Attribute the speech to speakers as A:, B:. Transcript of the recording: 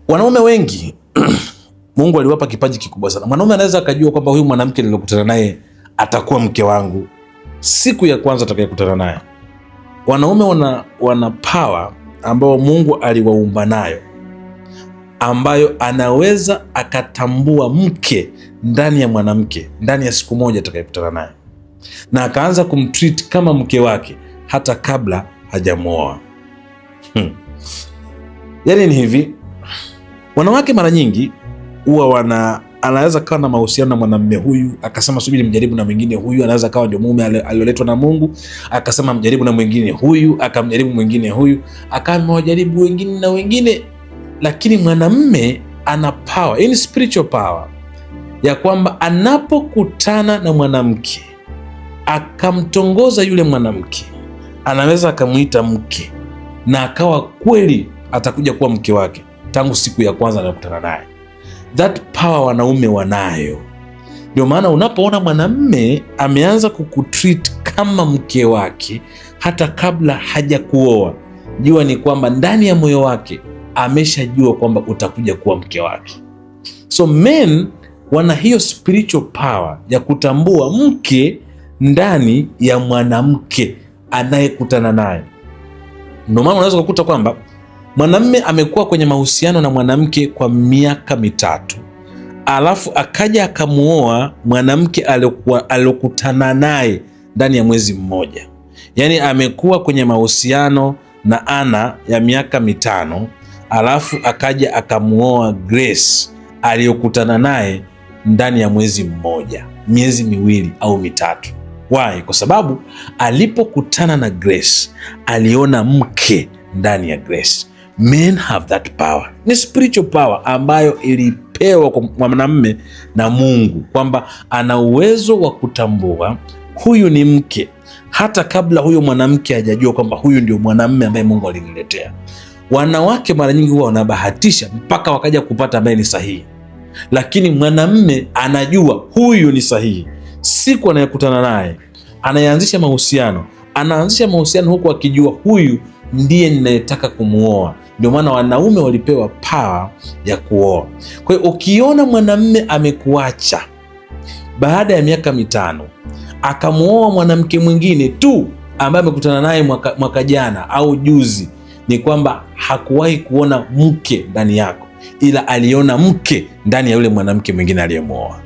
A: Wanaume wengi Mungu aliwapa kipaji kikubwa sana. Mwanaume anaweza akajua kwamba huyu mwanamke nilokutana naye atakuwa mke wangu siku ya kwanza atakayekutana naye. Wanaume wana power ambao Mungu aliwaumba nayo, ambayo anaweza akatambua mke ndani ya mwanamke ndani ya siku moja atakayekutana naye, na akaanza kumtreat kama mke wake hata kabla hajamwoa. Yaani ni hivi, wanawake mara nyingi huwa anaweza kawa na mahusiano na mwanamume huyu, akasema subiri mjaribu na mwingine huyu. Anaweza kawa ndio mume alioletwa na Mungu, akasema mjaribu na mwingine huyu, akamjaribu mwingine huyu, akamwajaribu wengine na wengine. Lakini mwanamume ana power, yani spiritual power ya kwamba anapokutana na mwanamke akamtongoza yule mwanamke, anaweza akamwita mke na akawa kweli atakuja kuwa mke wake tangu siku ya kwanza anayokutana naye. That power wanaume wanayo. Ndio maana unapoona mwanamme ameanza kukutreat kama mke wake hata kabla hajakuoa, jua ni kwamba ndani ya moyo wake ameshajua kwamba utakuja kuwa mke wake. So men wana hiyo spiritual power ya kutambua mke ndani ya mwanamke anayekutana naye. Ndio maana unaweza kukuta kwamba mwanamme amekuwa kwenye mahusiano na mwanamke kwa miaka 3, alafu akaja akamuoa mwanamke aliokutana naye ndani ya mwezi mmoja. Yaani amekuwa kwenye mahusiano na Ana ya miaka 5, alafu akaja akamuoa Grace aliyokutana naye ndani ya mwezi mmoja, miezi 2 au 3. Why? Kwa sababu alipokutana na Grace aliona mke ndani ya Grace. Men have that power. Ni spiritual power ambayo ilipewa kwa mwanamume na Mungu kwamba ana uwezo wa kutambua huyu ni mke hata kabla huyo mwanamke hajajua kwamba huyu ndio mwanamume ambaye Mungu aliniletea. Wanawake mara nyingi huwa wanabahatisha mpaka wakaja kupata ambaye ni sahihi, lakini mwanamume anajua huyu ni sahihi. Siku anayekutana naye, anayeanzisha mahusiano, anaanzisha mahusiano huku akijua huyu ndiye ninayetaka kumuoa. Ndio maana wanaume walipewa power ya kuoa. Kwa hiyo ukiona mwanamume amekuacha baada ya miaka 5 akamuoa mwanamke mwingine tu ambaye amekutana naye mwaka jana au juzi, ni kwamba hakuwahi kuona mke ndani yako, ila aliona mke ndani ya yule mwanamke mwingine aliyemuoa.